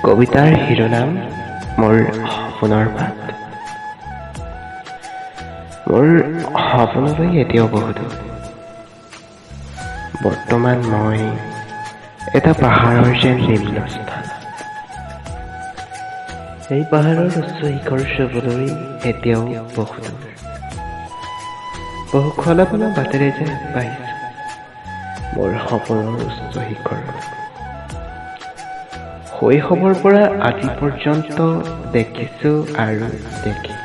কবিতাৰ শিৰোনাম মোৰ সপোনৰ বাট। মোৰ সপোনলৈ এতিয়াও বহু দূৰ। বৰ্তমান মই এটা পাহাৰৰ যেন নিম্ন স্থান। এই পাহাৰৰ উচ্চ শিখৰ চুবলৈ এতিয়াও বহু দূৰ। বহু খলা-বমা বাটেৰে যেন আগবাঢ়িছো মোৰ সপোনৰ উচ্চ শিখৰলৈ। শৈশৱৰ পৰা আজি পৰ্যন্ত দেখিছো আৰু দেখিম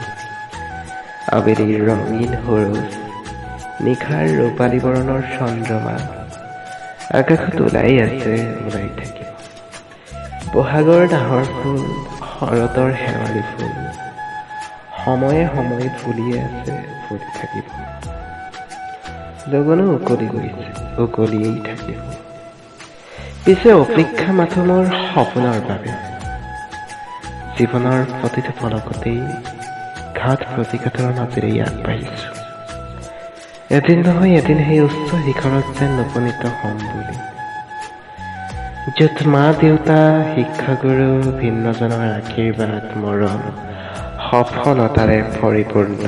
আবেলিৰ ৰঙীন সুৰুজ, নিশাৰ ৰূপালী বৰণৰ চন্দ্ৰমা আকাশত ওলাই আছে, ওলাই থাকিব। বহাগৰ নাহৰ ফুল, শৰতৰ শেৱালি ফুল সময়ে সময়ে ফুলিয়ে আছে, ফুলি থাকিব। লঘোণো উকলি গৈছে, উকলিয়েই থাকিব। পিছে অপেক্ষা মাথো মোৰ সপোনৰ বাবে। জীৱনৰ প্ৰতিটো পলকতেই ঘাত প্ৰতিঘাতৰ মাজেৰেই আগবাঢ়িছো, এদিন নহয় এদিন সেই উচ্চ শিখৰত যেন উপনীত হ'ম বুলি, য'ত মা দেউতা, শিক্ষাগুৰু, ভিন্নজনৰ আশীৰ্বাদ, মৰম সফলতাৰে পৰিপূৰ্ণ।